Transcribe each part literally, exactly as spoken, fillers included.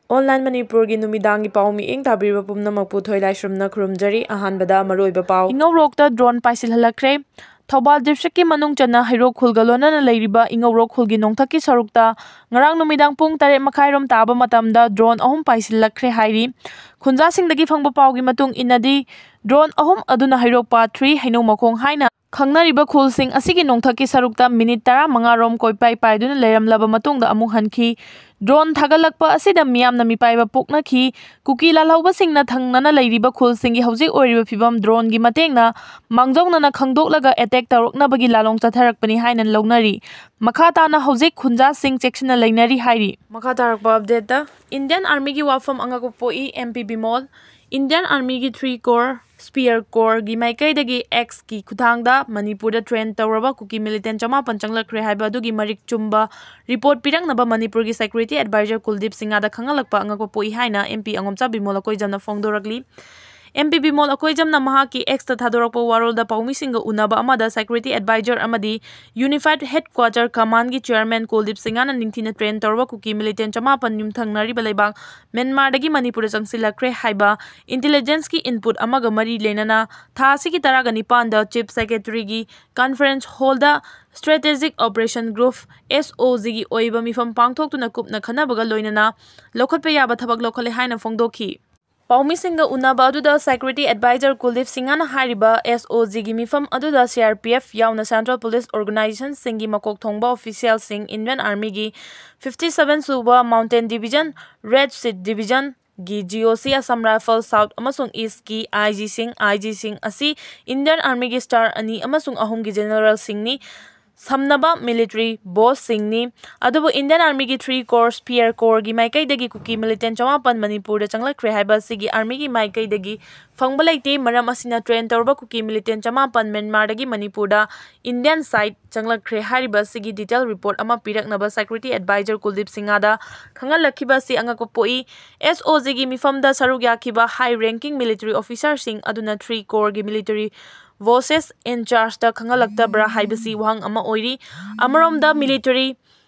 Online ꯃꯅꯤꯄꯨꯔꯒꯤ ꯅꯨꯃꯤꯗꯥꯡꯒꯤ ꯄꯥꯎ ꯃꯤꯠꯌꯦꯡ ꯇꯥꯕꯤꯔꯤꯕ ꯄꯨꯝꯅꯃꯛꯄꯨ ꯊꯣꯏꯂꯥꯏꯁ꯭ꯔꯝꯅ ꯈꯨꯔꯨꯝꯖꯔꯤ꯫ ꯑꯍꯥꯟꯕꯗ ꯃꯔꯨꯑꯣꯏꯕ ꯄꯥꯎ꯫ ꯏꯉꯧꯔꯣꯛꯇ drone ꯄꯥꯏꯁꯤꯜꯍꯜꯂꯛꯈ꯭ꯔꯦ꯫ ꯊꯧꯕꯥꯜ districtꯀꯤ ꯃꯅꯨꯡ ꯆꯟꯅ ꯍꯩꯔꯣꯛ ꯈꯨꯜꯒ ꯂꯣꯏꯅꯅ ꯂꯩꯔꯤꯕ ꯏꯉꯧꯔꯣꯛ ꯈꯨꯜꯒꯤ ꯅꯣꯡꯊꯛꯀꯤ ꯁꯔꯨꯛꯇ ꯉꯔꯥꯡ ꯅꯨꯃꯤꯗꯥꯡ ꯄꯨꯡ ꯇꯔꯦꯠ ꯃꯈꯥꯏꯔꯣꯝ ꯇꯥꯕ ꯃꯇꯝꯗ drone ꯑꯍꯨꯝ ꯄꯥꯏꯁꯤꯜꯂꯛꯈ꯭ꯔꯦ ꯍꯥꯏꯔꯤ꯫ ꯈꯨꯟꯖꯥꯁꯤꯡꯗꯒꯤ ꯐꯪꯕ ꯄꯥꯎꯒꯤ ꯃꯇꯨꯡ ꯏꯟꯅꯗꯤ, drone ꯑꯍꯨꯝ ꯑꯗꯨꯅ ꯍꯩꯔꯣꯛ part three ꯍꯩꯅꯧ ꯃꯈꯣꯡ ꯍꯥꯏꯅ ꯈꯪꯅꯔꯤꯕ ꯈꯨꯜꯁꯤꯡ ꯑꯁꯤꯒꯤ ꯅꯣꯡꯊꯛꯀꯤ ꯁꯔꯨꯛꯇ minute ꯇꯔꯥꯃꯉꯥ ꯔꯣꯝ ꯀꯣꯏꯄꯥꯏ ꯄꯥꯏꯗꯨꯅ ꯂꯩꯔꯝꯂꯕ ꯃꯇꯨꯡꯗ ꯑꯃꯨꯛ ꯍꯟꯈꯤ꯫ Drone ꯊꯥꯒꯠꯂꯛꯄ ꯑꯁꯤꯗ ꯃꯤꯌꯥꯝꯅ ꯃꯤꯄꯥꯏꯕ ꯄꯣꯛꯅꯈꯤ꯫ ꯀꯨꯀꯤ ꯂꯥꯜꯍꯧꯕꯁꯤꯡꯅ ꯊꯪꯅꯅ ꯂꯩꯔꯤꯕ ꯈꯨꯜꯁꯤꯡꯒꯤ ꯍꯧꯖꯤꯛ ꯑꯣꯏꯔꯤꯕ ꯐꯤꯕꯝ droneꯒꯤ ꯃꯇꯦꯡꯅ ꯃꯥꯡꯖꯧꯅꯅ ꯈꯪꯗꯣꯛꯂꯒ attack ꯇꯧꯔꯛꯅꯕꯒꯤ ꯂꯥꯂꯣꯡ ꯆꯠꯊꯔꯛꯄꯅꯤ ꯍꯥꯏꯅ ꯂꯧꯅꯔꯤ꯫ ꯃꯈꯥ ꯇꯥꯅ ꯍꯧꯖꯤꯛ ꯈꯨꯟꯖꯥꯁꯤꯡ ꯆꯦꯛꯁꯤꯟꯅ ꯂꯩꯅꯔꯤ ꯍꯥꯏꯔꯤ꯫ ꯃꯈꯥ ꯇꯥꯔꯛꯄ updateꯇ, Indian Armyꯒꯤ ꯋꯥꯐꯝ ꯑꯉꯛꯄ ꯄꯣꯛꯏ, MP Bimol. Indian Armyꯒꯤ three corps, Spear Corpsꯀꯤ ꯃꯥꯏꯀꯩꯗꯒꯤ Xꯀꯤ ꯈꯨꯠꯊꯥꯡꯗ ꯃꯅꯤꯄꯨꯔꯗ train ꯇꯧꯔꯕ ꯀꯨꯀꯤ militant ꯆꯃꯥꯄꯟ ꯆꯪꯂꯛꯈ꯭ꯔꯦ ꯍꯥꯏꯕ ꯑꯗꯨꯒꯤ ꯃꯔꯤꯛ ꯆꯨꯝꯕ report ꯄꯤꯔꯛꯅꯕ ꯃꯅꯤꯄꯨꯔꯒꯤ security adviser ꯀꯨꯜꯗꯤꯞ ꯁꯤꯡꯍꯗ ꯈꯪꯍꯜꯂꯛꯄ ꯑꯉꯛꯄ ꯄꯣꯛꯏ ꯍꯥꯏꯅ MP ꯑꯉꯣꯝꯆꯥ ꯕꯤꯃꯣꯜ ꯑꯀꯣꯏꯖꯝꯅ ꯐꯣꯡꯗꯣꯔꯛꯂꯤ꯫ MP ꯕꯤꯃꯣꯜ ꯑꯀꯣꯏꯖꯝꯅ ꯃꯍꯥꯛꯀꯤ Xꯇ ꯊꯥꯗꯣꯔꯛꯄ ꯋꯥꯔꯣꯜꯗ ꯄꯥꯎꯃꯤꯁꯤꯡꯒ ꯎꯅꯕ ꯑꯃꯗ security adviser ꯑꯃꯗꯤ Unified Headquarter Commandꯀꯤ chairman ꯀꯨꯜꯗꯤꯞ ꯁꯤꯡꯍꯅ ꯅꯤꯡꯊꯤꯅ train ꯇꯧꯔꯕ ꯀꯨꯀꯤ militant ꯆꯃꯥꯄꯟ ꯌꯨꯝꯊꯪꯅꯔꯤꯕ ꯂꯩꯕꯥꯛ ꯃ꯭ꯌꯥꯟꯃꯥꯔꯗꯒꯤ ꯃꯅꯤꯄꯨꯔꯗ ꯆꯪꯁꯤꯜꯂꯛꯈ꯭ꯔꯦ ꯍꯥꯏꯕ intelligenceꯀꯤ input ꯑꯃꯒ ꯃꯔꯤ ꯂꯩꯅꯅ ꯊꯥ ꯑꯁꯤꯒꯤ ꯇꯔꯥꯒ ꯅꯤꯄꯥꯟꯗ Chief Secretaryꯒꯤ conference hallꯗ Strategic Operation Group, SOGꯒꯤ ꯑꯣꯏꯕ ꯃꯤꯐꯝ ꯄꯥꯡꯊꯣꯛꯇꯨꯅ ꯀꯨꯞꯅ ꯈꯟꯅꯕꯒ ꯂꯣꯏꯅꯅ ꯂꯧꯈꯠꯄ ꯌꯥꯕ ꯊꯕꯛ ꯂꯧꯈꯠꯂꯦ ꯍꯥꯏꯅ ꯐꯣꯡꯗꯣꯛꯈꯤ꯫ ꯄꯥꯎꯃꯤꯁꯤꯡꯒ ꯎꯅꯕ ꯑꯗꯨꯗ security adviser ꯀꯨꯜꯗꯤꯞ ꯁꯤꯡꯍꯅ ꯍꯥꯏꯔꯤꯕ SOGꯒꯤ ꯃꯤꯐꯝ ꯑꯗꯨꯗ CRPF ꯌꯥꯎꯅ central police organisationꯁꯤꯡꯒꯤ ꯃꯀꯣꯛ ꯊꯣꯡꯕ officialꯁꯤꯡ, Indian Armyꯒꯤ fifty seven ꯁꯨꯕ Mountain Division, Red Shift Divisionꯒꯤ GOC, Assam Rifles South ꯑꯃꯁꯨꯡ Eastꯀꯤ IGꯁꯤꯡ, IGꯁꯤꯡ ꯑꯁꯤ Indian Armyꯒꯤ star ꯑꯅꯤ ꯑꯃꯁꯨꯡ ꯑꯍꯨꯝꯒꯤ generalꯁꯤꯡꯅꯤ꯫ ꯁꯝꯅꯕ military bossꯁꯤꯡꯅꯤ꯫ ꯑꯗꯨꯕꯨ Indian Armyꯒꯤ three corps, Spear Corpsꯀꯤ ꯃꯥꯏꯀꯩꯗꯒꯤ ꯀꯨꯀꯤ militant ꯆꯃꯥꯄꯟ ꯃꯅꯤꯄꯨꯔꯗ ꯆꯪꯂꯛꯈ꯭ꯔꯦ ꯍꯥꯏꯕ ꯑꯁꯤꯒꯤ Armyꯒꯤ ꯃꯥꯏꯀꯩꯗꯒꯤ ꯐꯪꯕ ꯂꯩꯇꯦ꯫ ꯃꯔꯝ ꯑꯁꯤꯅ train ꯇꯧꯔꯕ ꯀꯨꯀꯤ militant ꯆꯃꯥꯄꯟ ꯃ꯭ꯌꯥꯟꯃꯥꯔꯗꯒꯤ ꯃꯅꯤꯄꯨꯔꯗ Indian side ꯆꯪꯂꯛꯈ꯭ꯔꯦ ꯍꯥꯏꯔꯤꯕ ꯑꯁꯤꯒꯤ detail report ꯑꯃ ꯄꯤꯔꯛꯅꯕ security adviser ꯀꯨꯜꯗꯤꯞ ꯁꯤꯡꯍꯗ ꯈꯪꯍꯜꯂꯛꯈꯤꯕ ꯑꯁꯤ ꯑꯉꯛꯄ ꯄꯣꯛꯏ꯫ SOGꯒꯤ ꯃꯤꯐꯝꯗ ꯁꯔꯨꯛ ꯌꯥꯈꯤꯕ high ranking military officerꯁꯤꯡ ꯑꯗꯨꯅ three corpsꯀꯤ military bosses in chargeꯇ ꯈꯪꯍꯜꯂꯛꯇꯕ꯭ꯔꯥ ꯍꯥꯏꯕꯁꯤ ꯋꯥꯍꯪ ꯑꯃ ꯑꯣꯏꯔꯤ꯫ ꯑꯃꯔꯣꯝꯗ military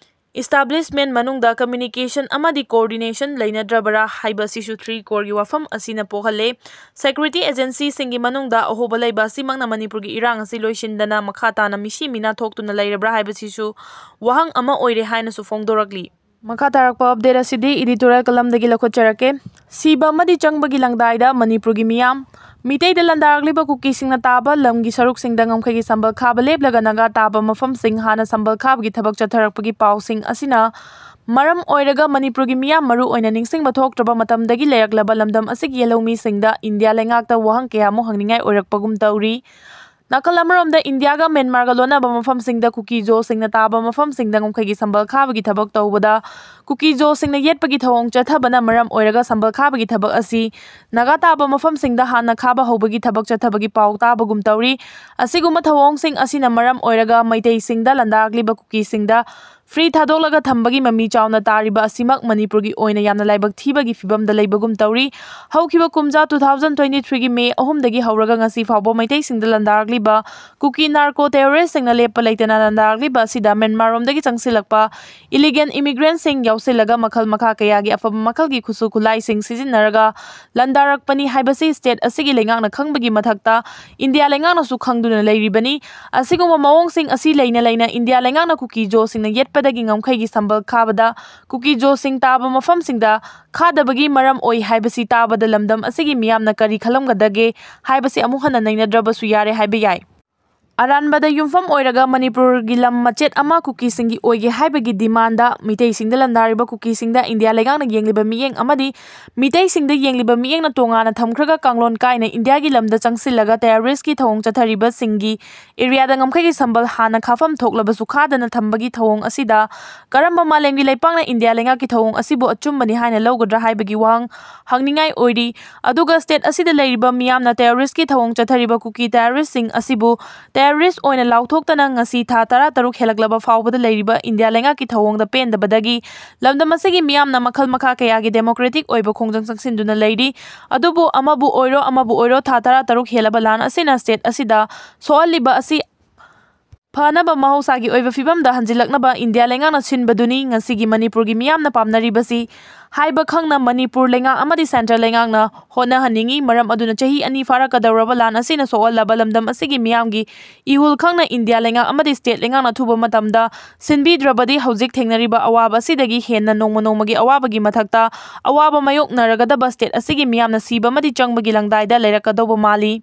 establishment ꯃꯅꯨꯡꯗ communication ꯑꯃꯗꯤ coordination ꯂꯩꯅꯗ꯭ꯔꯕꯔꯥ ꯍꯥꯏꯕ ꯑꯁꯤꯁꯨ ꯊ꯭ꯔꯤ ꯀꯣꯔꯒꯤ ꯋꯥꯐꯝ ꯑꯁꯤꯅ ꯄꯣꯛꯍꯜꯂꯦ꯫ Security agencyꯁꯤꯡꯒꯤ ꯃꯅꯨꯡꯗ ꯑꯍꯣꯕ ꯂꯩꯕ ꯑꯁꯤꯃꯛꯅ ꯃꯅꯤꯄꯨꯔꯒꯤ ꯏꯔꯥꯡ ꯑꯁꯤ ꯂꯣꯏꯁꯤꯟꯗꯅ ꯃꯈꯥ ꯇꯥꯅ ꯃꯤꯁꯤ ꯃꯤꯅꯥ ꯊꯣꯛꯇꯨꯅ ꯂꯩꯔꯕ꯭ꯔꯥ ꯍꯥꯏꯕꯁꯤꯁꯨ ꯋꯥꯍꯪ ꯑꯃ ꯑꯣꯏꯔꯦ ꯍꯥꯏꯅꯁꯨ ꯐꯣꯡꯗꯣꯔꯛꯂꯤ꯫ ꯃꯈꯥ ꯇꯥꯔꯛꯄ update ꯑꯁꯤꯗꯤ editorial columnꯗꯒꯤ ꯂꯧꯈꯠꯆꯔꯛꯀꯦ꯫ ꯁꯤꯕ ꯑꯃꯗꯤ ꯆꯪꯕꯒꯤ ꯂꯪꯗꯥꯏꯗ ꯃꯅꯤꯄꯨꯔꯒꯤ ꯃꯤꯌꯥꯝ꯫ ꯃꯤꯇꯩꯗ ꯂꯥꯟꯗꯥꯔꯛꯂꯤꯕ ꯀꯨꯀꯤꯁꯤꯡꯅ ꯇꯥꯕ ꯂꯝꯒꯤ ꯁꯔꯨꯛꯁꯤꯡꯗ ꯉꯝꯈꯩꯒꯤ ꯁꯝꯕꯜ ꯈꯥꯕ ꯂꯦꯞꯂꯒ ꯅꯥꯒꯥ ꯇꯥꯕ ꯃꯐꯝꯁꯤꯡ ꯍꯥꯟꯅ ꯁꯝꯕꯜ ꯈꯥꯕꯒꯤ ꯊꯕꯛ ꯆꯠꯊꯔꯛꯄꯒꯤ ꯄꯥꯎꯁꯤꯡ ꯑꯁꯤꯅ ꯃꯔꯝ ꯑꯣꯏꯔꯒ ꯃꯅꯤꯄꯨꯔꯒꯤ ꯃꯤꯌꯥꯝ ꯃꯔꯨ ꯑꯣꯏꯅ ꯅꯤꯡꯁꯤꯡꯕ ꯊꯣꯛꯇ꯭ꯔꯕ ꯃꯇꯝꯗꯒꯤ ꯂꯩꯔꯛꯂꯕ ꯂꯝꯗꯝ ꯑꯁꯤꯒꯤ ꯌꯦꯜꯍꯧꯃꯤꯁꯤꯡꯗ ꯏꯟꯗꯤꯌꯥ ꯂꯩꯉꯥꯛꯇ ꯋꯥꯍꯪ ꯀꯌꯥꯃꯨꯛ ꯍꯪꯅꯤꯡꯉꯥꯏ ꯑꯣꯏꯔꯛꯄꯒꯨꯝ ꯇꯧꯔꯤ꯫ ꯅꯥꯀꯜ ꯑꯃꯔꯣꯝꯗ ꯏꯟꯗꯤꯌꯥꯒ ꯃ꯭ꯌꯥꯟꯃꯥꯔꯒ ꯂꯣꯟꯅꯕ ꯃꯐꯝꯁꯤꯡꯗ ꯀꯨꯀꯤ ꯖꯣꯁꯤꯡꯅ ꯇꯥꯕ ꯃꯐꯝꯁꯤꯡꯗ ꯉꯝꯈꯩꯒꯤ ꯁꯝꯕꯜ ꯈꯥꯕꯒꯤ ꯊꯕꯛ ꯇꯧꯕꯗ ꯀꯨꯀꯤ ꯖꯣꯁꯤꯡꯅ ꯌꯦꯠꯄꯒꯤ ꯊꯧꯑꯣꯡ ꯆꯠꯊꯕꯅ ꯃꯔꯝ ꯑꯣꯏꯔꯒ ꯁꯝꯕꯜ ꯈꯥꯕꯒꯤ ꯊꯕꯛ ꯑꯁꯤ ꯅꯥꯒꯥ ꯇꯥꯕ ꯃꯐꯝꯁꯤꯡꯗ ꯍꯥꯟꯅ ꯈꯥꯕ ꯍꯧꯕꯒꯤ ꯊꯕꯛ ꯆꯠꯊꯕꯒꯤ ꯄꯥꯎ ꯇꯥꯕꯒꯨꯝ ꯇꯧꯔꯤ꯫ ꯑꯁꯤꯒꯨꯝꯕ ꯊꯧꯑꯣꯡꯁꯤꯡ ꯑꯁꯤꯅ ꯃꯔꯝ ꯑꯣꯏꯔꯒ ꯃꯩꯇꯩꯁꯤꯡꯗ ꯂꯥꯟꯗꯥꯔꯛꯂꯤꯕ ꯀꯨꯀꯤꯁꯤꯡꯗ free ꯊꯥꯗꯣꯛꯂꯒ ꯊꯝꯕꯒꯤ ꯃꯃꯤ ꯆꯥꯎꯅ ꯇꯥꯔꯤꯕ ꯑꯁꯤꯃꯛ ꯃꯅꯤꯄꯨꯔꯒꯤ ꯑꯣꯏꯅ ꯌꯥꯝꯅ ꯂꯥꯏꯕꯛ ꯊꯤꯕꯒꯤ ꯐꯤꯕꯝꯗ ꯂꯩꯕꯒꯨꯝ ꯇꯧꯔꯤ꯫ ꯍꯧꯈꯤꯕ ꯀꯨꯝꯖꯥ two thousand twenty threeꯒꯤ ꯃꯦ ꯑꯍꯨꯝꯗꯒꯤ ꯍꯧꯔꯒ ꯉꯁꯤ ꯐꯥꯎꯕ ꯃꯩꯇꯩꯁꯤꯡꯗ ꯂꯥꯟꯗꯥꯔꯛꯂꯤꯕ ꯀꯨꯀꯤ narco terroristꯁꯤꯡꯅ ꯂꯦꯞꯄ ꯂꯩꯇꯅ ꯂꯥꯟꯗꯥꯔꯛꯂꯤꯕ ꯑꯁꯤꯗ ꯃ꯭ꯌꯥꯟꯃꯥꯔꯔꯣꯝꯗꯒꯤ ꯆꯪꯁꯤꯜꯂꯛꯄ illegal immigrantꯁꯤꯡ ꯌꯥꯎꯁꯤꯜꯂꯒ ꯃꯈꯜ ꯃꯈꯥ ꯀꯌꯥꯒꯤ ꯑꯐꯕ ꯃꯈꯜꯒꯤ ꯈꯨꯠꯁꯨ ꯈꯨꯠꯂꯥꯏꯁꯤꯡ ꯁꯤꯖꯤꯟꯅꯔꯒ ꯂꯥꯟꯗꯥꯔꯛꯄꯅꯤ ꯍꯥꯏꯕꯁꯤ state ꯑꯁꯤꯒꯤ ꯂꯩꯉꯥꯛꯅ ꯈꯪꯕꯒꯤ ꯃꯊꯛꯇ ꯏꯟꯗꯤꯌꯥ ꯂꯩꯉꯥꯛꯅꯁꯨ ꯈꯪꯗꯨꯅ ꯂꯩꯔꯤꯕꯅꯤ꯫ ꯑꯁꯤꯒꯨꯝꯕ ꯃꯑꯣꯡꯁꯤꯡ ꯑꯁꯤ ꯂꯩꯅ ꯂꯩꯅ ꯏꯟꯗꯤꯌꯥ ꯂꯩꯉꯥꯛꯅ ꯀꯨꯀꯤ ꯖꯣꯁꯤꯡꯅ ꯌꯦꯠꯄꯗꯒꯤ ꯉꯝꯈꯩꯒꯤ ꯁꯝꯕꯜ ꯈꯥꯕꯗ ꯀꯨꯀꯤ ꯖꯣꯁꯤꯡ ꯇꯥꯕ ꯃꯐꯝꯁꯤꯡꯗ ꯈꯥꯗꯕꯒꯤ ꯃꯔꯝ ꯑꯣꯏ ꯍꯥꯏꯕꯁꯤ ꯇꯥꯕꯗ ꯂꯝꯗꯝ ꯑꯁꯤꯒꯤ ꯃꯤꯌꯥꯝꯅ ꯀꯔꯤ ꯈꯜꯂꯝꯒꯗꯒꯦ ꯍꯥꯏꯕꯁꯤ ꯑꯃꯨꯛ ꯍꯟꯅ ꯅꯩꯅꯗ꯭ꯔꯕꯁꯨ ꯌꯥꯔꯦ ꯍꯥꯏꯕ ꯌꯥꯏ꯫ ꯑꯔꯥꯟꯕꯗ ꯌꯨꯝꯐꯝ ꯑꯣꯏꯔꯒ ꯃꯅꯤꯄꯨꯔꯒꯤ ꯂꯝ ꯃꯆꯦꯠ ꯑꯃ ꯀꯨꯀꯤꯁꯤꯡꯒꯤ ꯑꯣꯏꯒꯦ ꯍꯥꯏꯕꯒꯤ demandꯗ ꯃꯤꯇꯩꯁꯤꯡꯗ ꯂꯥꯟꯗꯥꯔꯤꯕ ꯀꯨꯀꯤꯁꯤꯡꯗ ꯏꯟꯗꯤꯌꯥ ꯂꯩꯉꯥꯛꯅ ꯌꯦꯡꯂꯤꯕ ꯃꯤꯠꯌꯦꯡ ꯑꯃꯗꯤ ꯃꯤꯇꯩꯁꯤꯡꯗ ꯌꯦꯡꯂꯤꯕ ꯃꯤꯠꯌꯦꯡꯅ ꯇꯣꯉꯥꯟꯅ ꯊꯝꯈ꯭ꯔꯒ ꯀꯥꯡꯂꯣꯟ ꯀꯥꯏꯅ ꯏꯟꯗꯤꯌꯥꯒꯤ ꯂꯝꯗ ꯆꯪꯁꯤꯜꯂꯒ terroristꯀꯤ ꯊꯧꯑꯣꯡ ꯆꯠꯊꯔꯤꯕꯁꯤꯡꯒꯤ areaꯗ ꯉꯝꯈꯩꯒꯤ ꯁꯝꯕꯜ ꯍꯥꯟꯅ ꯈꯥꯐꯝ ꯊꯣꯛꯂꯕꯁꯨ ꯈꯥꯗꯅ ꯊꯝꯕꯒꯤ ꯊꯧꯑꯣꯡ ꯑꯁꯤꯗ ꯀꯔꯝꯕ ꯃꯥꯂꯦꯝꯒꯤ ꯂꯩꯄꯥꯛꯅ ꯏꯟꯗꯤꯌꯥ ꯂꯩꯉꯥꯛꯀꯤ ꯊꯧꯑꯣꯡ ꯑꯁꯤꯕꯨ ꯑꯆꯨꯝꯕꯅꯤ ꯍꯥꯏꯅ ꯂꯧꯒꯗ꯭ꯔꯥ ꯍꯥꯏꯕꯒꯤ ꯋꯥꯍꯪ ꯍꯪꯅꯤꯡꯉꯥꯏ ꯑꯣꯏꯔꯤ꯫ ꯑꯗꯨꯒ state ꯑꯁꯤꯗ ꯂꯩꯔꯤꯕ ꯃꯤꯌꯥꯝꯅ terroristꯀꯤ ꯊꯧꯑꯣꯡ ꯆꯠꯊꯔꯤꯕ ꯀꯨꯀꯤ terroristꯁꯤꯡ ꯑꯁꯤꯕꯨ terrorist ꯑꯣꯏꯅ ꯂꯥꯎꯊꯣꯛꯇꯅ ꯉꯁꯤ ꯊꯥ ꯇꯔꯥꯇꯔꯨꯛ ꯍꯦꯜꯂꯛꯂꯕ ꯐꯥꯎꯕꯗ ꯂꯩꯔꯤꯕ ꯏꯟꯗꯤꯌꯥ ꯂꯩꯉꯥꯛꯀꯤ ꯊꯧꯑꯣꯡꯗ ꯄꯦꯟꯗꯕꯗꯒꯤ ꯂꯝꯗꯝ ꯑꯁꯤꯒꯤ ꯃꯤꯌꯥꯝꯅ ꯃꯈꯜ ꯃꯈꯥ ꯀꯌꯥꯒꯤ democratic ꯑꯣꯏꯕ ꯈꯣꯡꯖꯪ ꯆꯪꯁꯤꯟꯗꯨꯅ ꯂꯩꯔꯤ꯫ ꯑꯗꯨꯕꯨ ꯑꯃꯕꯨ ꯑꯣꯏꯔꯣ ꯑꯃꯕꯨ ꯑꯣꯏꯔꯣ ꯊꯥ ꯇꯔꯥꯇꯔꯨꯛ ꯍꯦꯜꯂꯕ ꯂꯥꯟ ꯑꯁꯤꯅ state ꯑꯁꯤꯗ ꯁꯣꯛꯍꯜꯂꯤꯕ ꯑꯁꯤ ꯐꯅꯕ ꯃꯍꯧꯁꯥꯒꯤ ꯑꯣꯏꯕ ꯐꯤꯕꯝꯗ ꯍꯟꯖꯤꯜꯂꯛꯅꯕ ꯏꯟꯗꯤꯌꯥ ꯂꯩꯉꯥꯛꯅ ꯁꯤꯟꯕꯗꯨꯅꯤ ꯉꯁꯤꯒꯤ ꯃꯅꯤꯄꯨꯔꯒꯤ ꯃꯤꯌꯥꯝꯅ ꯄꯥꯝꯅꯔꯤꯕꯁꯤ꯫ ꯍꯥꯏꯕ ꯈꯪꯅ ꯃꯅꯤꯄꯨꯔ ꯂꯩꯉꯥꯛ ꯑꯃꯗꯤ ꯁꯦꯟꯇ꯭ꯔꯦꯜ ꯂꯩꯉꯥꯛꯅ ꯍꯣꯠꯅꯍꯟꯅꯤꯡꯏ꯫ ꯃꯔꯝ ꯑꯗꯨꯅ ꯆꯍꯤ ꯑꯅꯤ ꯐꯥꯔꯛꯀꯗꯧꯔꯕ ꯂꯥꯟ ꯑꯁꯤꯅ ꯁꯣꯛꯍꯜꯂꯕ ꯂꯝꯗꯝ ꯑꯁꯤꯒꯤ ꯃꯤꯌꯥꯝꯒꯤ ꯏꯍꯨꯜ ꯈꯪꯅ ꯏꯟꯗꯤꯌꯥ ꯂꯩꯉꯥꯛ ꯑꯃꯗꯤ ꯁ꯭ꯇꯦꯠ ꯂꯩꯉꯥꯛꯅ ꯑꯊꯨꯕ ꯃꯇꯝꯗ ꯁꯤꯟꯕꯤꯗ꯭ꯔꯕꯗꯤ ꯍꯧꯖꯤꯛ ꯊꯦꯡꯅꯔꯤꯕ ꯑꯋꯥꯕ ꯑꯁꯤꯗꯒꯤ ꯍꯦꯟꯅ ꯅꯣꯡꯃ ꯅꯣꯡꯃꯒꯤ ꯑꯋꯥꯕꯒꯤ ꯃꯊꯛꯇ ꯑꯋꯥꯕ ꯃꯥꯌꯣꯛꯅꯔꯒꯗꯕ ꯁ꯭ꯇꯦꯠ ꯑꯁꯤꯒꯤ ꯃꯤꯌꯥꯝꯅ ꯁꯤꯕ ꯑꯃꯗꯤ ꯆꯪꯕꯒꯤ ꯂꯪꯗꯥꯏꯗ ꯂꯩꯔꯛꯀꯗꯧꯕ ꯃꯥꯜꯂꯤ꯫